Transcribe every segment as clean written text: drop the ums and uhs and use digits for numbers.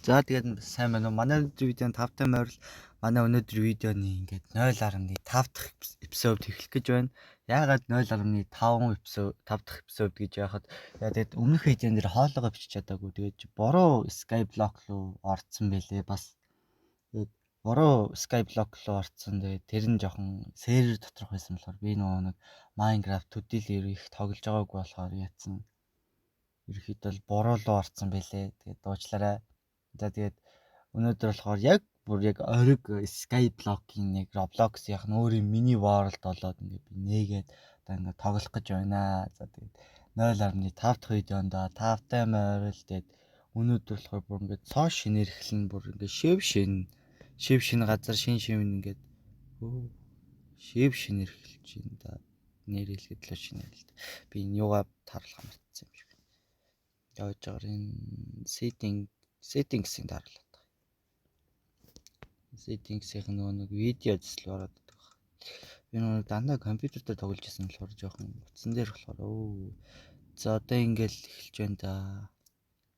За, тэгээд сайн байна уу? Манай өнөөдрийн видеонд тавтай морил, манай өнөөдрийн видеоны ингээд 0.5 дахь episode эхлэх гэж байна. Яагаад 0.5 episode, 5 дахь episode гэж яхад, яа, тэгээд өмнөх видеон дээр хоолоогоо бичиж чадаагүй. Тэгээд буруу Skyblock руу орцсон байлээ бас. Тэгээд буруу Skyblock руу орцсон. Тэгээд тэр нь жоохон сервер доторх байсан болохоор би нөгөө нэг Minecraft төдийл их тоглож байгаагүй болохоор яатсан. Ерөнхийдөө бол буруу руу орцсон байлээ. Тэгээд дуучлаарай. За, тэгээд өнөөдөр болохоор яг бүр яг ориг Skyblock-ийн нэг Roblox яг өөрийн mini world болоод ингээд би нээгээд одоо ингээд тоглох гэж байна. За, тэгээд 0.5 дахь видеонд тавтай морил. Тэгээд өнөөдөр болохоор бүр ингээд цоо шинээр эхлэн, бүр ингээд шив шин шив шин газар шин шив ингээд шив шинээр эхэлж байна да. Нэр хэлэхэд л шинээр л. Би энэ юугаа тааруулах мартсан юм шиг. Явж байгаа энэ settings-ийг даруулаад байгаа. Settings-ийн нөгөө нэг видео зүсэл ороод байдаг. Би нөгөө дандаа компьютер дээр тоглож исэн болохоор жоохон утсан дээр болохоор өө. За, одоо ингээл эхэлж байна да.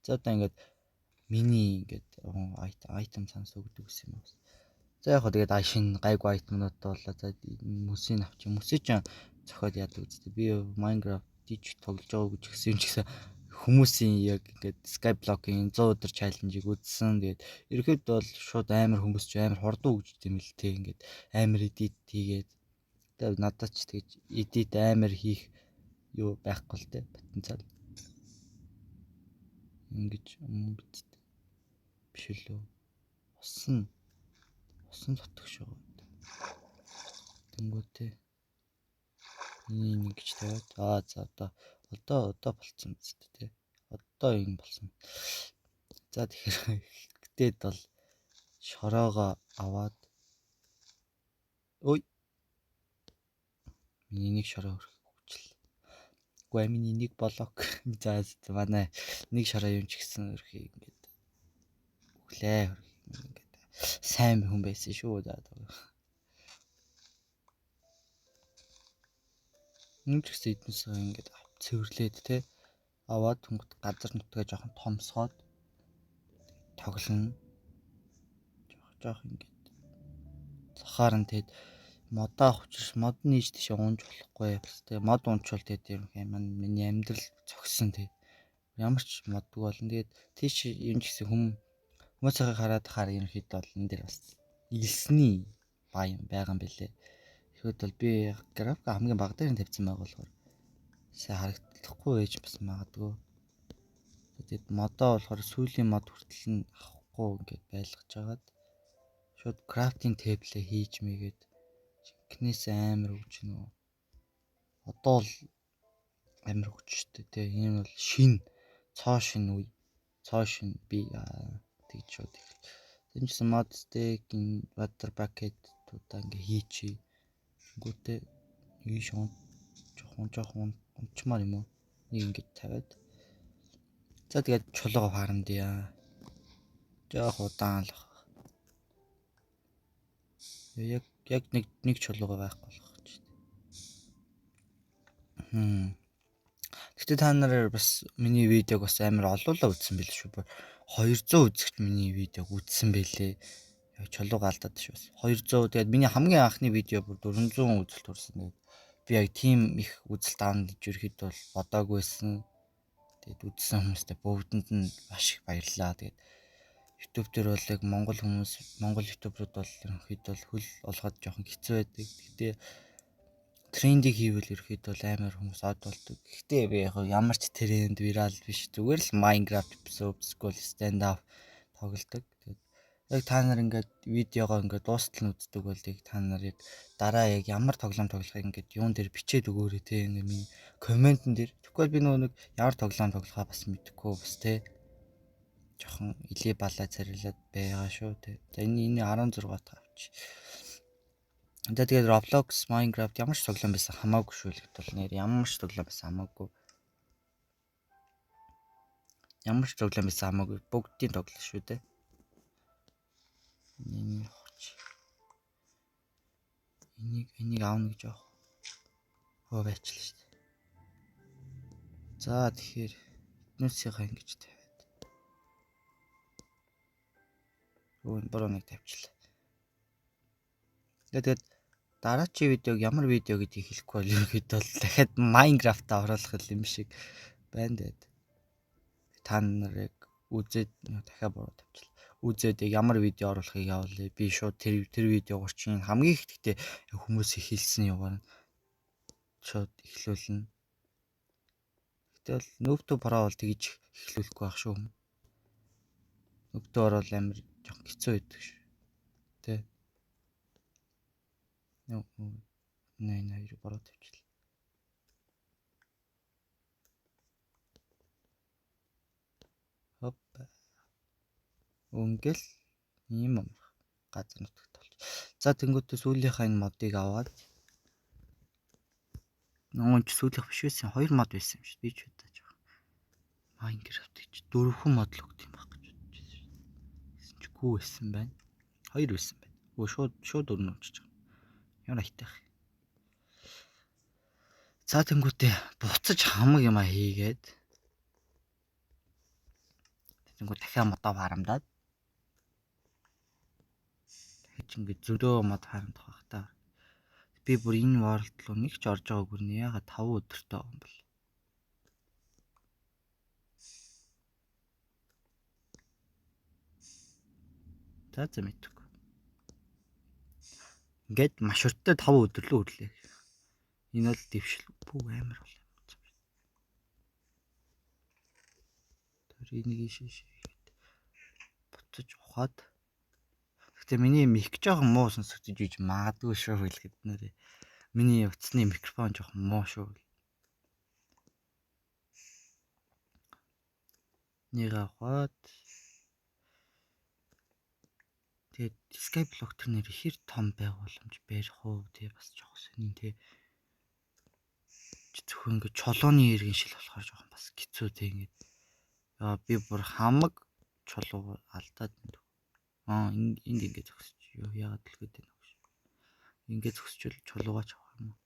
За, одоо ингээд миний ингээд item санс өгдөг гэсэн юм байна. За, яг хоо тэгээд шинэ гайгүй item нууд боллоо. За, мөсийг авчих. Мөсөө ч зохиод яадаг үстэй. Би Minecraft диж тоглож байгаа гэж гисэн юм ч гэсэн хүмүүсийн яг ингээд Skyblock-ийн 100 өдөр challenge ийг үзсэн. Тэгээд ерөнхийдөө бол шууд амар хүмүүс ч амар хурдан хөгждөг юм л те, ингээд амар edit хийгээд. Тэгээд надад ч тэгж edit амар хийх юу байхгүй л те, потенциал. Ингэж юм биз дээ. Биш үлээ. Усан дутагш байгаа. Тэнгүүтээ энийг ингэж тавиад, аа, за, одоо болцсон биз дээ те. Одоо энэ болсон. За, тэгэхээр гэтээд бол шороогоо аваад, ой, миний нэг шороо өрөх хүчлээ. Үгүй, миний нэг блок. За, манай нэг шороо юм ч гэсэн өрхийг ингээд өглөө ингээд сайн хүн байсан шүү. За, энэ ч гэсэн эднээсээ ингээд цэвэрлээд те, аваад түнгт газар нутгаа жоохон томсгоод тоглоно. Жоох жоох ингээд цахаар нь тэгэд модоо авах учраас мод нь ийж тийшээ унж болохгүй. Бас тэгээ мод унчвал тэгээд юм миний амьдрал зогссон тэг. Ямар ч модгүй болно. Тэгээд тийш юм ч гэсэн хүмүүсээ хараад хаар ерөнхийдөө бол энэ дэр бас илсний баян байгаа юм бэлээ. Тэгэхэд бол би график хамгийн бага дээр нь тавьсан байгаа болохоор сайн харагдахгүй байж бас магадгүй. Тэгээд модоо болохоор сүүлийн мод хүртэл нь авахгүй ингээд байлгаж агаад шууд crafting table ээ хийж мэйгээд жинкнээс амар өгч нөө. Одоо л амар хүчтэй те. Энэ бол шин цоо шин үе. Цоо шин би тэгж шууд эхэл. Тэнцсэн mod stack, water bucket туудаа ингээ хийчи. Тэнгүүтээ ийш жоохон жоохон унчмаар юм уу? Нэг ингэж тавиад. За, тэгээд чулууга farm дъя. Жоох удаан л ах. Яг нэг чулууга байхгүй болох гэж. Гэтэ та нар бас миний видеог бас амар олуулаа үзсэн байл шүү. 200 үзэгч миний видеог үзсэн байлээ. Чулууга алдаад шүү бас. 200, тэгээд миний хамгийн анхны видео бүр 400 үзэлт хүрсэн. Тэгээд би яг тийм их үзэлт аавна гэж ерөөхдөө бол бодоогүй байсан. Тэгээд үзсэн хүмүүстээ бүгдэнд нь маш их баярлалаа. Тэгээд YouTube дээр бол яг Монгол хүмүүс, Монгол YouTuber ууд бол ерөнхийдөө бол хөл олгоод жоохон хэцүү байдаг. Гэтэ трендийг хийвэл ерөнхийдөө бол амар хүмүүс од болдог. Гэхдээ би яг ямар ч тренд, viral биш, зүгээр л Minecraft episode, school stand up тоглодог. Тэгээд яг та нар ингээд видеогоо ингээд дуустал нь үздэг бол яг та нар яг дараа яг ямар тоглоом тоглохыг ингээд юун дээр бичээд өгөөрэй те, ингээд миний comment эн дээр. Тэгэхгүй би нөгөө нэг ямар тоглоом тоглохаа бас мэдэхгүй бас те, жоохон илээ балаа царилаад байгаа шүү те. За, энэ 16 дахь авч. За, тэгээд Roblox, Minecraft ямар ч тоглоом байсан хамаагүй шүү л гэвэл нэр ямар ч тоглоом байсан хамаагүй. Ямар ч тоглоом байсан хамаагүй, бүгдийн тоглоо шүү дээ. Энийг авах. Энийг аавна гэж яах. Хөө байчлаа шүү дээ. За, тэгэхээр эднүсийнхаа ингэж тавиад. Өө буруу нэг тавьчлаа. Тэгээд дараачийн видеог ямар видео гэдгийг хэлэхгүй бол ерөнхийдөө бол дахиад Minecraft-а оруулах юм шиг байна тэгээд та нарыг үзээд дахиад буруу тавьчлаа. Үзээд яг ямар видео оруулахыг явуулъя. Би шууд тэр видеогоор чинь хамгийн их гэхдээ хүмүүс их хэлсэн юугаар нь шууд эхлүүлнэ. Гэтэл Noob to Pro бол тэгж эхлүүлэхгүй байх шүү. Noob to Pro бол амар жоохон хэцүү байдаг шүү. Тэ. Нөө нэ нэ буруу тавьчлаа. Хоп. Ингээл ийм амарх газар нутагт болж. За тэнгуүтээ сүүлийнхаа энэ модыг аваад нөө ч сүүлийнх биш байсан. Хоёр мод байсан юм шиг. Би ч удаа жоох. Minecraft гэж дөрвөн мод л өгд юм баг гэж бодож байсан шүү. Гэсэн чи гүү байсан байна. Хоёр байсан байна. Өө шууд дөрөв унчиж байгаа. Ямар айтайх. За тэнгуүтээ буцаж хамаг юма хийгээд тэнгуү дахиад модоо харамдаад дахиж ингэ зөндөө мод харамдах бах та. Би бүр энэ world руу нэг ч орж байгаагүй нэ. Яагаад 5 өдөртэй байгаа юм бол. За мэдгүй. Ингээд маш өртөө 5 өдөр лөө өрлөө. Энэ бол дэвшил бүх амар бол юм. Тэр энийг ийш ийш буцаж ухаад. Гэтэ миний мик жоохон муу сонсогдож иж магадгүй шүү хэлэхэд нэрээ. Миний утасны микрофон жоохон муу шүү. Нэг аваад тэгээд Skyblock тэр нэр хэр том байгууламж барих уу тий бас жоох сонин тий. Зөвхөн ингээд чолооны иргэн шил болохоор жоохон бас хэцүү тий ингээд. Яа би бүр хамаг чулуу алдаад энд. Энд ингээд зогсож ёо яагаад л гээд байна вэ? Ингээд зогсчвол чулуугаач авах юм уу?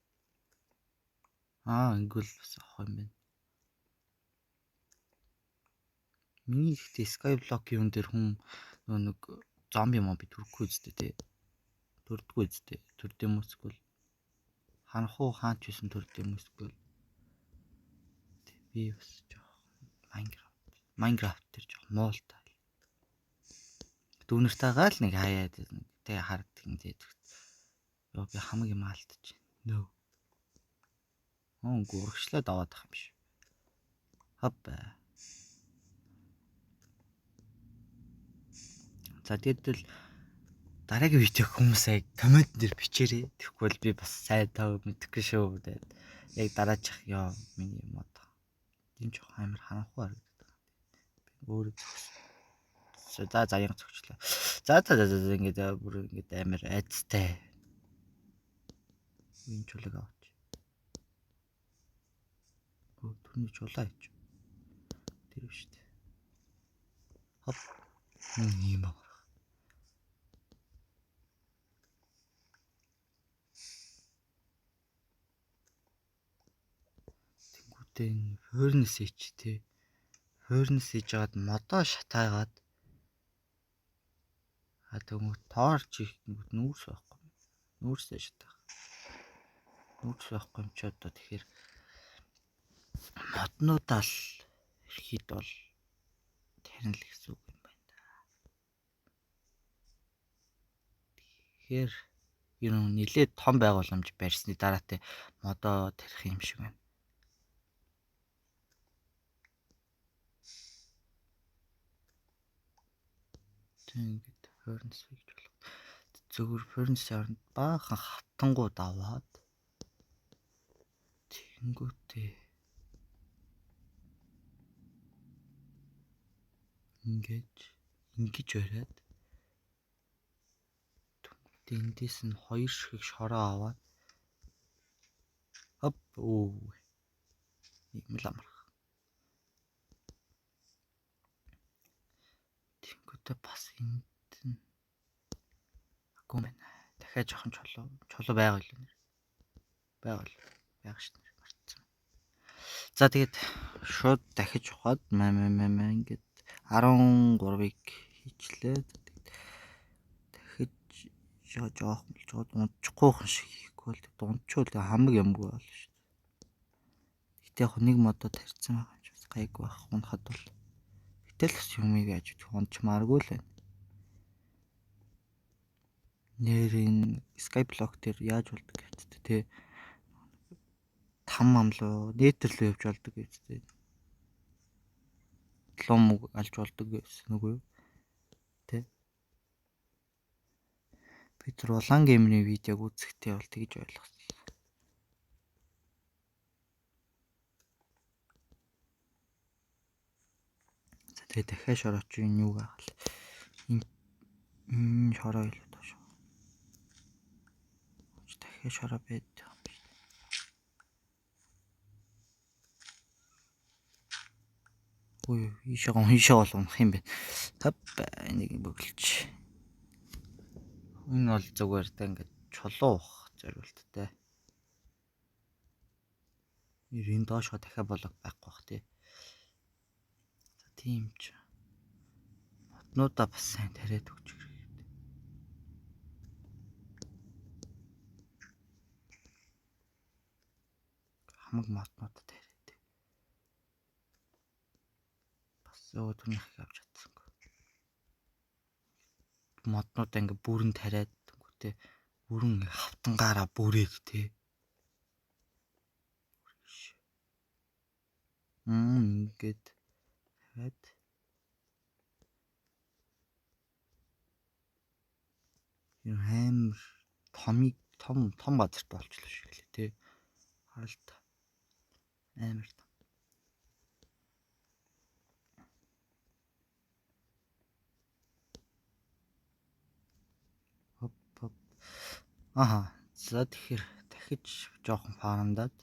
Ингэвэл бас авах юм байна. Миний ихтэй Skyblock юм дээр хүн нөгөө нэг зомби момби төрөхгүй үстэй тий. Төрдгөө үстэй. Төрд юм эсвэл ханхуу хаач байсан төрд юм эсвэл би бас жоохон Minecraft дээр жоохон муу л та. Дүүнэртэйгээ л нэг хаяад тэг харагдах юм тий. Йоо би хамаг юм алдчих. Нөө. Урагшлаад аваад ах юм биш. Хоп. За тэгээд л дараагийн видео хүмүүс ая коммент дээр бичээрэй. Тэгэхгүй бол би бас сайн тав мэдэхгүй шүү. Тэгээд яг дараачих ёо миний мод. Энэ жоох амар харанхуй харагдаад байгаа. Би өөрөө зогс. За за яг зогчлоо. За за за ингээд бүр ингээд амар айцтай. Энэ чулууг аваач. Өө тэрний чулаа хийж. Тэр биш үү. Хоп. Ийм аа. Тэнгүүтээ энэ furnace хийж тий. Furnace хийж жагаад модоо шатаагаад тэгмүүд торч хийхгүүт нүүрс байхгүй. Нүүрсээ шатаах. Нүүрс байхгүй юм чи одоо тэгэхээр моднуудаа л ихэд бол тарин л гэсэн үг юм байна да. Тэгэхээр ер нь нэлээд том байгууламж барьсны дараатай модоо тарих юм шиг байна. Тэг ингээд furnace хийж болох. Зөвхөн furnace оронд баахан хатангууд аваад тэнгүүтээ ингэж бариад тэнгүүтээ эндээс нь хоёр ширхэг шороо аваад хоп өө ийм л амарх. Тэнгүүтээ бас энд нь агуу байна. Дахиад жоохон чулуу байгаа л нэр. Байгаа л байгаа ш нэр мартсан. За тэгээд шууд дахиж ухаад маа ингээд 13-ыг хийчлээ. Тэгээд Ийшээ жоох болжоод унчихгүйхэн шиг хийхгүй бол дунчвал хамаг юмгүй болно шүү дээ. Гэтэ яг нэг модоо тарьсан байгаа юм чи бас гайгүй байх унахад бол. Гэтэл бас юмыг яаж унчмааргүй л байна. Нэр энэ Skyblock дээр яаж болдог гэвчтэй те. Там амлуу, нэтер рүү явж болдог гэвчтэй. Лум алж болдог гэсэн үг юу? Тэ. Би тэр улаан геймерийн видеог үзэхдээ бол тэгж ойлгосон. За тэгээ дахиад шороо чи энэ юу гахал. Энэ шороо илүү доош. Дахиад шороо байд юм шиг. Ой, ийшээ бол унах юм байна. Тап энийг бөглөж. Энэ бол зүгээр та ингээд чулуу уух зориулттай. Энэ доошоо дахиад болог байхгүй бах тий. За тийм ч. Моднуудаа бас сайн тариад өгч хэрэгтэй. Хамаг моднуудаа тариад. Бас өө түүнийхийг авч чадсангүй. Моднуудаа ингээ бүрэн тариад тэнгүүтээ бүрэн хавтангаараа бүрээд тий. Ингээд тавиад юм амар томыг том том газарт болчихлоо шиг лээ тий. Харалт амар том. Хоп хоп. Аха. За тэгэхээр дахиж жоохон фармдаад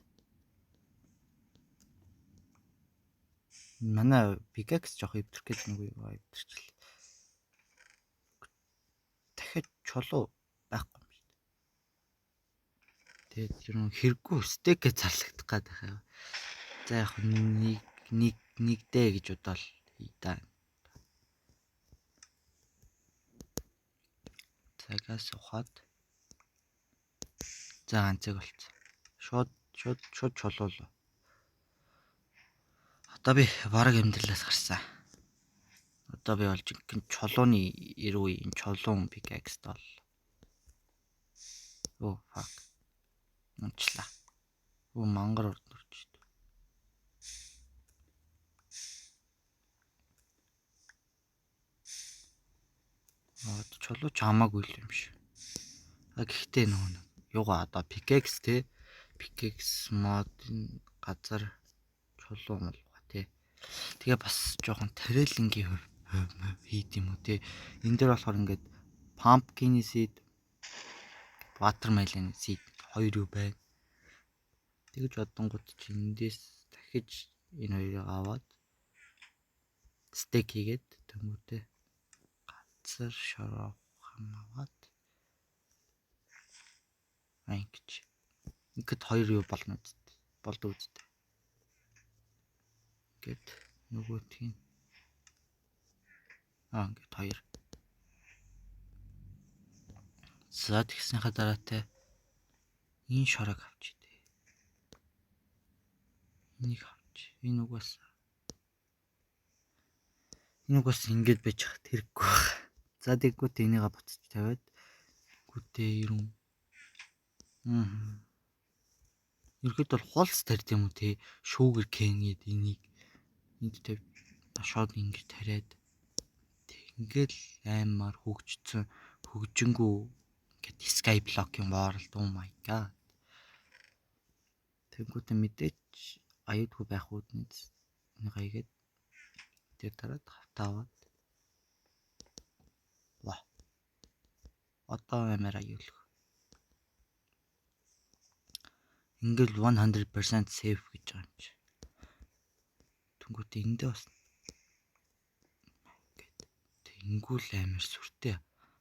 манай pickaxe жоох эвдэрх гэж нэг юу эвдэрчл. Дахиад чулуу байхгүй юм шүү дээ. Тэгээд ер нь хэрэггүй стекээ зарлагдах гээд байх. За яг нэг нэг нэг дээ гэж бодоол да. Цагаас ухаад за ганцыг болцсон. Шууд шууд шууд чулуулаа. Одоо би бараг амьдралаас гарсан. Одоо би бол жинхэнэ чулууны эрүү энэ чулуун pickaxe бол. Оо fuck. Унчлаа. Оо мангар урд нүрч шүү дээ. Аа чулуу ч хамаагүй л юм шиг. А гэхдээ нөгөө нэг юугаа одоо pickaxe те pickaxe модын газар чулуу мол тий. Тэгээ бас жоохон тариалангийн хийд юм уу тий. Энэ дээр болохоор ингээд pumpkin seed, watermelon seed хоёр юу байна. Тэгж бодонгууд чи эндээс дахиж энэ хоёрыг аваад stack хийгээд тэмүүтээ газар шороо хам аваад ингэж ингээд хоёр юу болно үсттэй. Болдог үсттэй. Ингээд нөгөөтгийг ингээд хоёр. За тэгснийхаа дараатай энэ шороог авч идэ. Энийг авч. Энэ угаас ингэж байж хат хэрэггүй байх. За тэггүүт энийгээ буцаж тавиад гүтээ 90. Ерхэд бол хулс тарьд юм уу те? Sugar cane гээд энийг энд тавь шууд ингэж тариад ингээл аймаар хөгжсөн хөгжингүү ингээд Skyblock-ийн world, oh my god. Тэнгүүтээ мэдээч аюулгүй байх үүднээс энийг хийгээд тэр дараад хавтааваад ва. Одоо амар аюулгүй. Ингээл 100% safe гэж байгаа юм чи. Тэнгүүтээ эндээ бас ингээд тэнгүүл амар сүртэй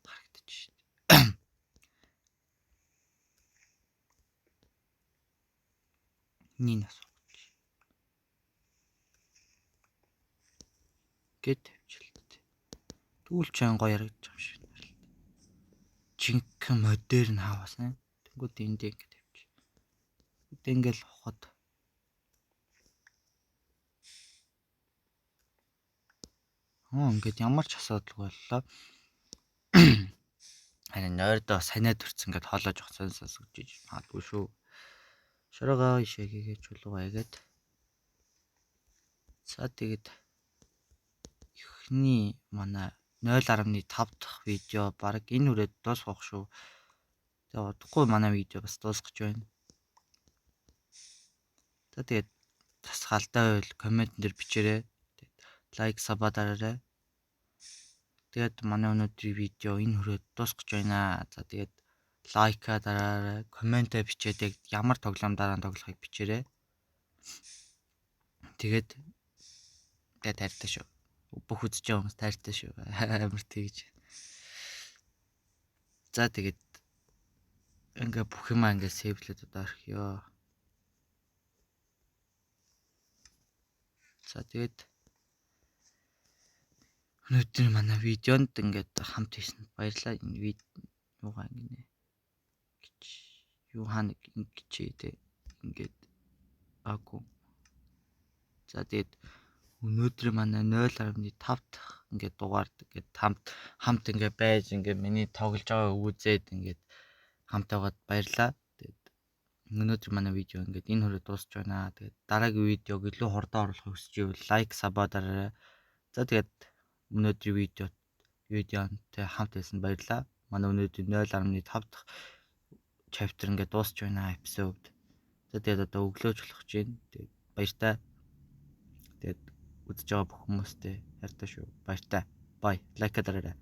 харагдаж шít. Энийг асууж. Гэт тавьчихлаа. Тэгвэл ч гоё ярагдаж байгаа юм шиг. Жинхэнэ модерн house нэ. Тэнгүүд энд ингэ тавьчих. Бид ингээл хот. Ингээд ямар ч асуудалгүй боллоо. Харин нойрдоо санаа төрсөн ингээд хоолой жоох сон сонсогдож магадгүй шүү. Шорогоо ишээгээ чулуугаа игээд. За тэгээд эхний манай 0.5 дахь видео баг энэ үрээд дуусгах шүү. Тэгээ удахгүй манай видео бас дуусгах гэж байна. За тэгээд тасгалтай байвал коммент дээр бичээрэй. Лайк, sub дараарай. Тэгээд манай өнөөдрийн видео энэ хүрээд дуусгах гэж байна. За тэгээд лайка дараарай, комментээ бичээд яг ямар тоглоом дараа нь тоглохыг бичээрэй. Тэгээд тэгээ тайртай шүү. Бүх үзэж байгаа хүмүүс тайртай шүү. Амар тэгж. За тэгээд ингээ бүх юмаа ингээ save лээд одоо орхиё. За тэгээд өнөөдөр манай видеонд ингээд хамт хийсэнд баярлалаа. Энэ видео юугаа ингэнэ гэж юу хаана ингэж те ингээд аагүй. За тэгээд өнөөдөр манай 0.5 дахь ингээд дугаард ингээд хамт ингээд байж ингээд миний тоглож байгааг үзээд ингээд хамт байгаад баярлалаа. Тэгээд өнөөдөр манай видео ингээд энэ хүрээд дуусч байна. Тэгээд дараагийн видеог илүү хурдан оруулахыг хүсэж байвал лайк, sub дараарай. За тэгээд өнөөдрийн видеонтой хамт байсан баярлалаа. Манай өнөөдрийн 0.5 дахь chapter ингээд дуусч байна episode. За тэгээд одоо өглөөж болох гэж байна. Тэгээд баяртай. Тэгээд үзэж байгаа бүх хүмүүстээ хайртай шүү. Баяртай. Bye. Лайк дараарай.